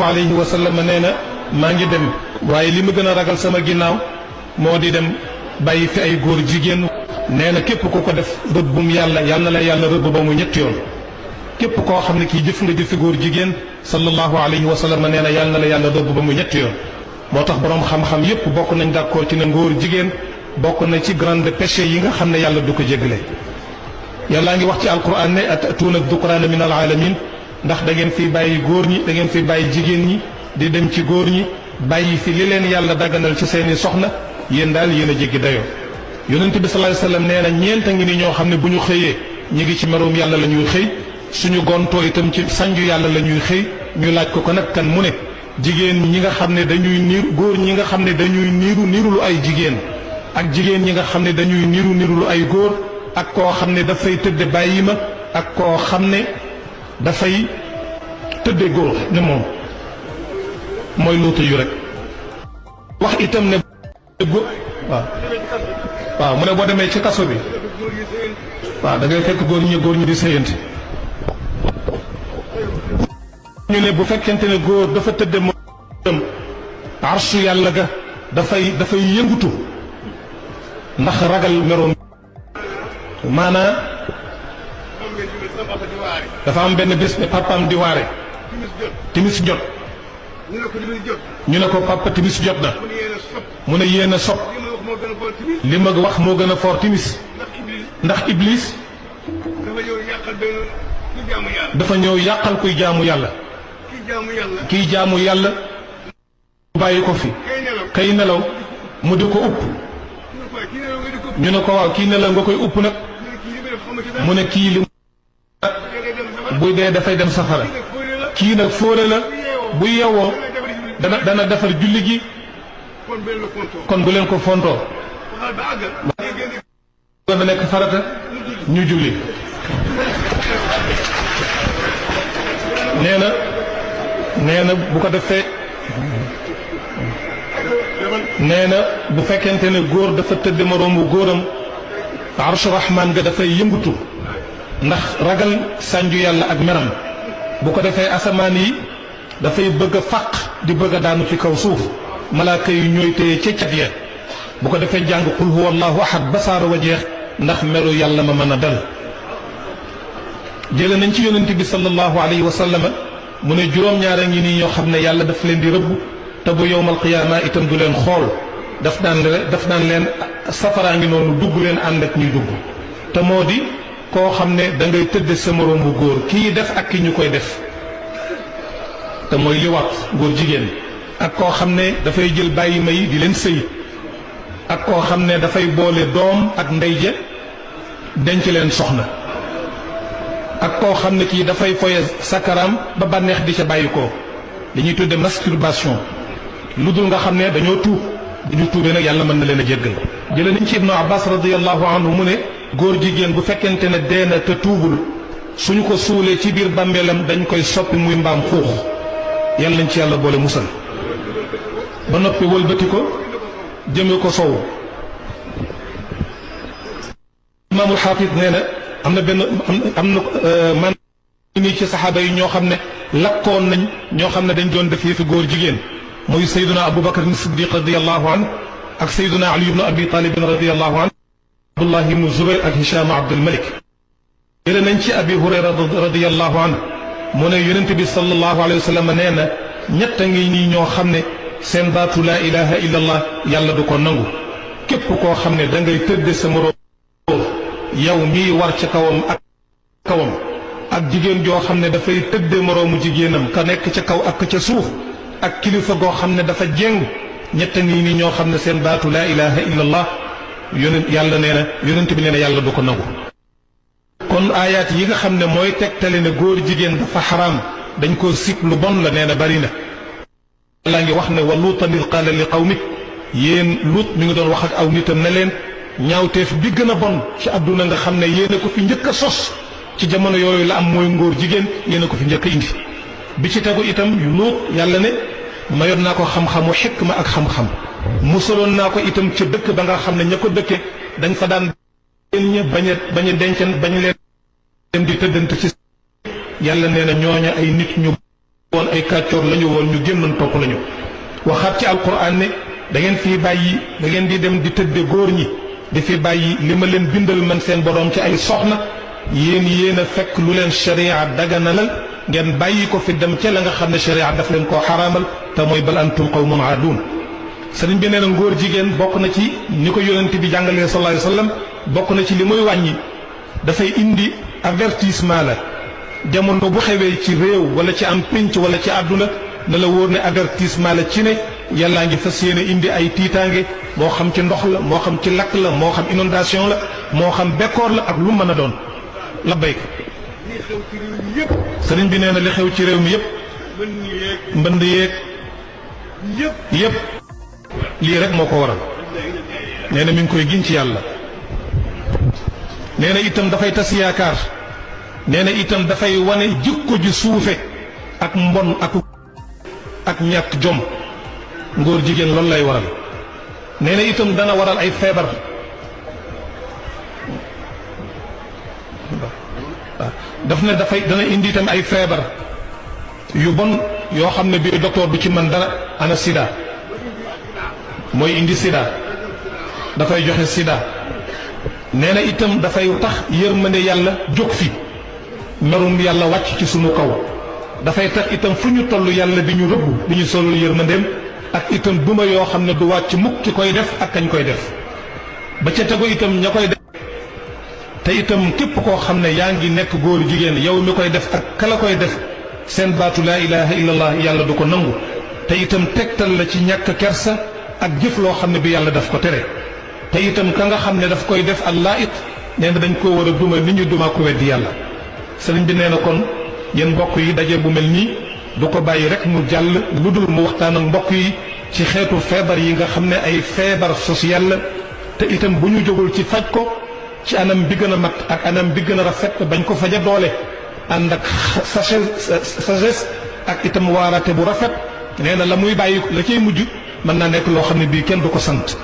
alayhi wa sallam nee na maa ngi dem waaye li ma gën a ragal sama ginnaaw moo di dem bàyyi fi ay góor jigéen. nee na képp ku ko def rëbbum yàlla yal na la yàlla rëbb ba mu ñetti yoon. képp koo xam ne kii jëf nga jëfi góor jigéen sallallahu alayhi wa sallam nee na yal na la yàlla rëbb ba mu ñetti yoon. moo tax boroom xam-xam yépp bokk nañ d'accord ci ne ngóor jigéen bokk na ci grande péché yi nga xam ne yàlla du ko jéggale. yàllaa ngi wax ci alquran ne atatuuna dukraana min alaalamin ndax da ngeen fi bàyyi góor ñi da ngeen fi bàyyi jigéen ñi di dem ci góor ñi bàyyi fi li leen yàlla daganal ci seeni soxna yéen daal yéen a jéggi dayoo. yonent bi sallallahu alayhi wasallam nee na ñeenta ngi ni ñoo xam ne bu ñu xëyee ñi ngi ci merum yàlla la ñuy xëy suñu gontoo itam ci sanju yàlla la ñuy xëy. ñu laaj ko nag kan mu ne jigéen ñi nga xam ne dañuy niiru góor ñi nga xam ne dañuy niru lu ay jigéen ak jigéen ñi nga xam ne dañuy niru lu ay góor ak koo xam ne dafay tëdde bàyyi ma ak koo xam ne dafay tëdde góor ne moom mooy luutu yu rek. wax itam ne waaw mu ne boo demee ci kaso bi waaw da ngay fekk góor ñi di sëyante. ñu ne bu fekkente ne góor dafa tëdde moom arsu yàlla ga dafay yëngutu ndax ragal meroom. maanaam dafa am benn bés ne papaam di waare timis jot ñu ne ko papa timis jot na mu ne yéen a sopp li ma wax moo gën a foor timis ndax iblis dafa ñëw yàqal kuy jaamu yàlla kiy jaamu yàlla bàyyi ko fi kay nelaw mu di ko upp ñu ne ko waaw kii nelaw nga koy upp nag mu ne kii li buy dee dafay dem safara kii nag fóore la bu yewwoo dana defar julli gi kon bu leen ko fontoo na nekk farata ñu julli. nee na bu ko defee nee na bu fekkente ne góor dafa tëdd moroomu góoram arshu rahmaan ga dafay yëngutu ndax ragal sànju yàlla ak meram bu ko defee asamaan yi dafay bëgg a fàq di bëgg a daanu ci kaw suuf malaaka yi ñooy téye ca cat ya bu ko defee jàng qul huwa allahu ahad ba saara wa jeex ndax meru yàlla ma mën a dal. jële nañ ci yonent bi sallallahu alayhi wa sallam mu ne juróom-ñaara ngi nii ñoo xam ne yàlla daf leen di rëbb te bu yowmal qiyaama itam du leen xool daf naan leen safaraa ngi noonu dugg leen ànd ak ñuy dugg te moo di koo xam ne da ngay tëdd sa moroom bu góor kii def ak ki ñu koy def te mooy li wax góor jigéen ak koo xam ne dafay jël bàyyi ma yi di leen sëy ak koo xam ne dafay boole doom ak ndey ja denc leen soxna ak koo xam ne kii dafay foye sakaram ba bànneex di ca bàyyi ko li ñuy tudde masturbation lu dul nga xam ne dañoo tuub bu ñu tuubee nag yàlla mën na leen a jéggal. jëlee nañ ci ibnu abbas radiyallahu anhu mu ne góor jigéen bu fekkente ne dee na te tuubul suñu ko suulee ci biir bàmmeelam dañ koy soppi muy mbaam xuux yàlla nañ ci yàlla boole musal ba noppi wëlbati ko jëme ko sow. imaamul xaafid nee na am na man nii ci saxaaba yi ñoo xam ne lakkoon nañ ñoo xam ne dañ doon def yëfi góor jigéen muy sayduna abubakar siddiq radiallahu anhu ak sayduna ali ibnu abi talibin radiallahu anhu abdullah ibnu zubayr ak hisham abdulmalik. jële nañ ci abi hurayra radiallahu anhu mu ne yonente bi sallallahu alayhi wa sallam nee na ñett a ngi nii ñoo xam ne seen baatu laa ilaha illa allah yàlla du ko nangu képp koo xam ne da ngay tëdde sa moroom yow mii war ca kawam ak jigéen joo xam ne dafay tëdde moroomu jigéenam ka nekk ca kaw ak ca suuf ak kilifa goo xam ne dafa jéng ñett ngi ni ñoo xam ne seen baatu laa ilaha illa allah yàlla nee na yonent bi nee na yàlla du ko nangu. kon aayaat yi nga xam ne mooy tegtale ne góor jigéen dafa xaraam dañ koo sib lu bon la nee na bari na. yàlla ngi wax ne wa luutan id qaala li qawmik yéen luut mi ngi doon wax ak aw nitam ne leen ñaawteef bi gën a bon ci àdduna nga xam ne yéen a ko fi njëkk a sos ci jamono yooyu la am mooy ngóor jigéen yéen a ko fi njëkk a indi bi ci tegu itam yu luut yàlla ne mayoon naa ko xam-xamu xikma ak xam-xam musaloon naa ko itam ca dëkk ba nga xam ne ña ko dëkke dañ fa daan ña bañ a dencen bañ leen di tëddant ci yàlla nee na ñooña ay nit ñu woon ay kàccoor la ñu woon ñu génnoon topp la ñu waxaat ci alquran ne da ngeen fii bàyyi da ngeen di dem di tëdde góor ñi di fi bàyyi li ma leen bindal man seen borom ci ay soxna yéen a fekk lu leen sharia daganalal ngeen bàyyi ko fi dem ca la nga xam ne sharia daf leen koo xaraamal te mooy bal antum qawmun aadun sëriñ bi nee na ngóor jigéen bokk na ci ni ko yonent bi jàngalee sallallahu alayhi wa sallam bokk na ci li muy wàññi dafay indi avertissement la jamono bu xewee ci réew wala ci am pénc wala ci àdduna na la wóor ne avertissement la ci ne yàllaa ngi fas yéene indi ay tiitaange moo xam ci ndox la moo xam ci lakk la moo xam inondation la moo xam bekkoor la ak lu mën a doon la béyk sëriñ bi nee na li xew ci réew mi yëpp mbënd yeeg yëpp lii rek moo ko waral nee na mi ngi koy giñ ci yàlla nee na itam dafay tas yaakaar nee na itam dafay wane jikko ji suufe ak mbon ak ñàkk jom ngóor jigéen loolu lay waral nee na itam dana waral ay feebar daf ne dana indi itam ay feebar yu bon yoo xam ne bii docteur du ci mën dara ana sida mooy indi sida dafay joxe sida nee na itam dafay tax yërmande yàlla jóg fi merum yàlla wàcc ci sunu kaw dafay tax itam fu ñu toll yàlla di ñu rëbb di ñu solul yërmandeem ak itam duma yoo xam ne du wàcc mukk ki koy def ak kañ koy def ba ca tegu itam ña koy def te itam képp koo xam ne yaa ngi nekk góor jigéen yow mi koy def ak kala koy def seen baatu laa ilaha illallah yàlla du ko nangu te itam tegtal la ci ñàkk kersa ak jëf loo xam ne bi yàlla daf ko tere te itam ka nga xam ne daf koy def allah it nee na dañ koo war a duma ni ñu duma ko weddi yàlla sëriñ bi nee na kon yéen mbokk yi daje bu mel nii du ko bàyyi rek mu jàll lu dul mu waxtaan ak mbokk yi ci xeetu feebar yi nga xam ne ay feebar social la te itam bu ñu jógul ci faj ko ci anam bi gën a mat ak anam bi gën a rafet bañ ko faja doole ànd ak sagesse ak itam waarate bu rafet nee na la muy bàyyi la cay mujj mën naa nekk loo xam ne bii kenn du ko sant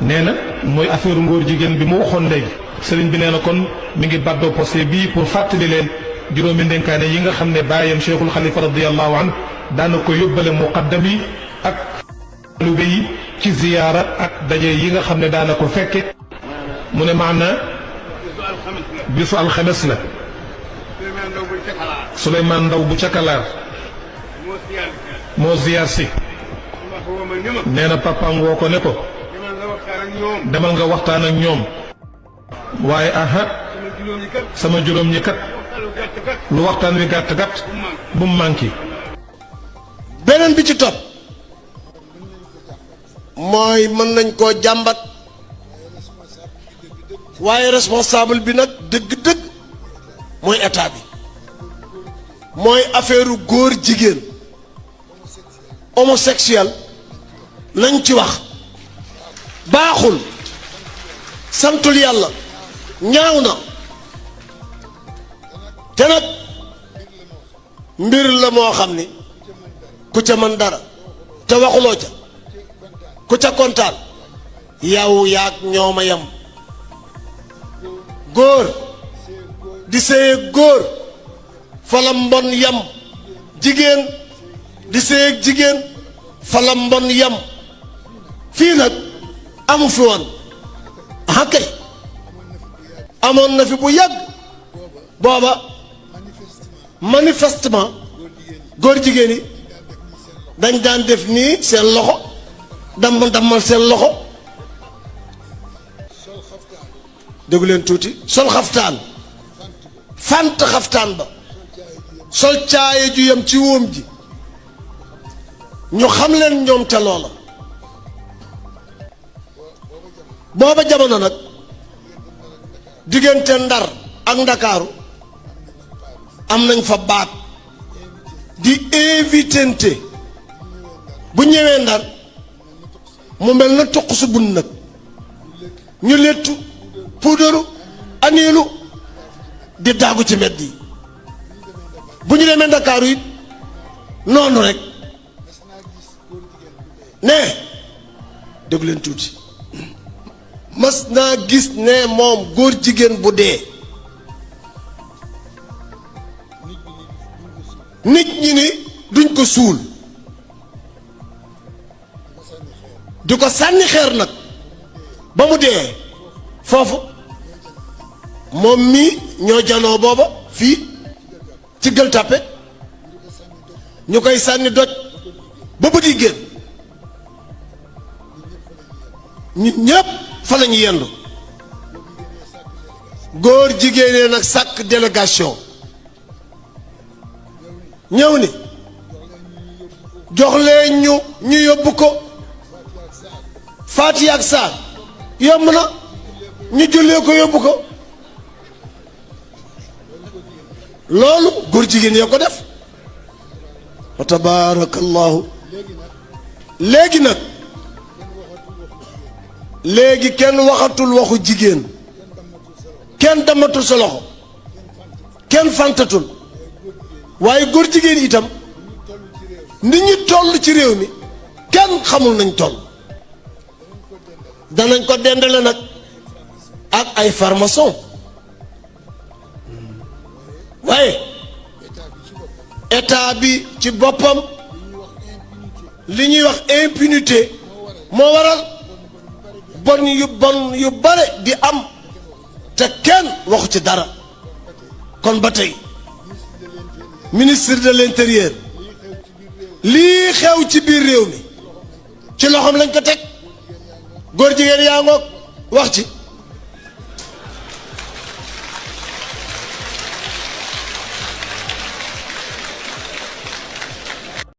nee na mooy affaire ngóor jigéen bi mu waxoon léegi sëriñ bi nee na kon mi ngi baddoo posté bii pour fàttali leen juróomi ndénkaane yi nga xam ne bàyyam cheikhul xalifa radiallahu anhu daana ko yóbbale muqaddam yi ak talibé yi ci ziyaara ak daje yi nga xam ne daana ko fekke mu ne maana bisu alxames la Souleymane Ndaw bu cakalaar moo ziyaar si nee na papaam woo ko ne ko demal nga waxtaan ak ñoom waaye aha sama juróom ñi kat lu waxtaan wi gàtt gàtt bu mu manqué beneen bi ci topp mooy mën nañ koo jàmbat waaye responsable bi nag dëgg-dëgg mooy état bi mooy affaire góor jigéen homosexuel nañ ci wax baaxul santul yàlla ñaaw na te nag mbir la moo xam ni ku ca mën dara te waxuloo ca ku ca kontaan yow yaag ñooma yam góor di séyeeg góor fala mbon yam jigéen di séyeeg jigéen fala mbon yam fii nag amu fi woon ah kay amoon na fi bu yàgg booba manifestement góor jigéen yi dañ daan def nii seen loxo dammal seen loxo déggu leen tuuti sol xaftaan fant xaftaan ba sol caaye ju yem ci wóom ji ñu xam leen ñoom ca loola booba jamono nag diggante Ndar ak Ndakaaru am nañ fa baat di invitente bu ñëwee Ndar mu mel na tuq su bun nag ñu lettu puudaru aniilu di daagu ci mbedd yi bu ñu demee Ndakaaru it noonu rek ne déglu leen tuuti mas naa gis ne moom góor jigéen bu dee nit ñi ni duñ ko suul di ko sànni xeer nag ba mu dee foofu moom mii ñoo janoo booba fii ci Gueule Tapée ñu koy sànni doj ba bët yi génn ñun ñëpp fa la ñu yendu góor jigéenee nag sàkk délégation ñëw ni jox leen ñu yóbbu ko Faatiha ak saar yomb na ñu jullee ko yóbbu ko loolu góor jigéen yee ko def wa tabaarakallahu léegi nag léegi kenn waxatul waxu jigéen kenn damatul sa loxo kenn fantatul waaye góor jigéen itam nit ñi toll ci réew mi kenn xamul nañ toll danañ ko dendale nag ak ay farmason waaye état bi ci boppam li ñuy wax impunité moo waral bon yu bare di am te kenn waxu ci dara kon ba tey ministre de l'intérieur lii xew ci biir réew mi ci loxoom lañ ko teg góor jigéen yaa ngoog wax ci